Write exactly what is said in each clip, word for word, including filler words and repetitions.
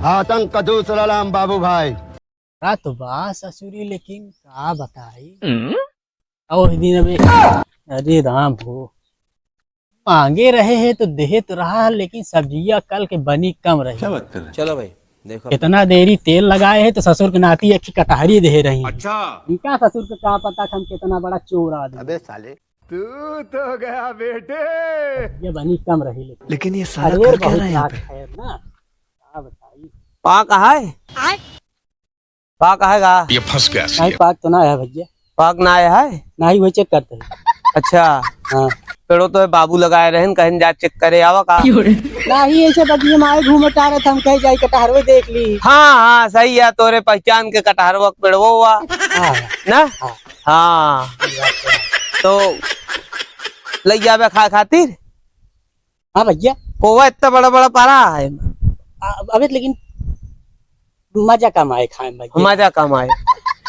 आतंक का दूसरा नाम बाबू भाई। का तो बा ससुरी, लेकिन का बताई। हम्म? और दिन अबे, अरे राम हो, मांगे रहे हैं तो देहे तो रहा है, लेकिन सब्जिया कल के बनी कम रही। क्या बात कर रहे हैं? चलो भाई, देखो। इतना देरी तेल लगाए है तो ससुर के नाती एक ही कटहरी देहे रही। अच्छा। इनका ससुर के का पता कि हम कितना बड़ा चोर आदमी। अबे साले। तू तो गया बेटे। ये बनी कम रही, लेकिन लेकिन ये साला अरे कर क्या बहुत रहा है यहाँ लाख पे? खैर ना, का बताई। पाक है? पाक है का? ये फंस गया नहीं, सीएम। पाक तो ना है भैया। पाक ना आया है? नहीं, वही चेक करते हैं। अच्छा। हाँ। पेड़ो तो है, बाबू लगाए रहन, कहीं जा चेक करे आवा का? नहीं, ऐसे बगिया में आए घूमे टहरे थे, हम कहीं जाई कटहरवे देख ली। हाँ, हाँ, सही है, तोरे पहचान के कटहरवा के पेड़वो हुआ। हाँ। ना? हाँ। हाँ। तो लइ जाबे खाए खातिर? हाँ भैया। कोवा इतना बड़ा बड़ा पारा है। आ, अबे लेकिन मजा कम आए खाए में भैया। मजा कम आए।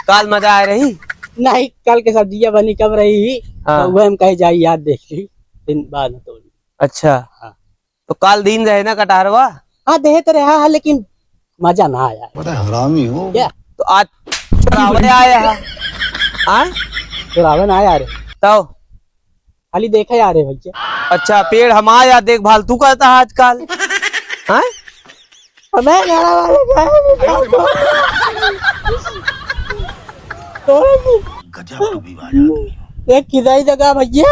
काल मजा आए रही? नहीं, कल के सब्जिया बनी कब रही? हाँ। तो वह हम कहे जाई याद देख ली, दिन बाद में तोड़ ली। अच्छा। हाँ। तो काल दिन रहे ना कटहरवा? हाँ, देहे तो रहा है, लेकिन मजा ना आया। बड़ा हरामी हो। क्या? तो आज चुरावे आया है। हाँ? चुरावे ना आया रे। तो? खाली देखे आ रहे भैया। अच्छा, पेड़ हमारा या देखभाल तू करता है आजकल? हाँ? हमें गाना वाले गाए नहीं जानते। तो गजब कभी बाजा। एक किधर ही जगह भैया?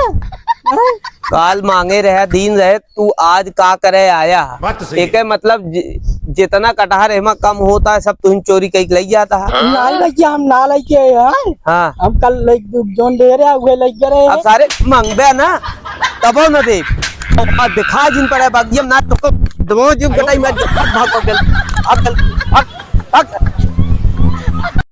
हाँ? काल मांगे रहे, दिन रहे, तू आज का करे आया? बात तो सही है। एके मतलब जि-, जितना कटहर एमा कम होता है, सब तुम चोरी कई लई जाता है। नाई भैया, हम ना लइके आए हैं। हाँ। हम कल लइ-, जोन दे रहे हैं, वह लइके रहे अब हैं। सारे मंगबे ना, तबो न दे। अब दिखा जिन पड़े बागी, हम ना तो को दबो जिम कटाई में भाग, भाग, भाग, भाग, भाग।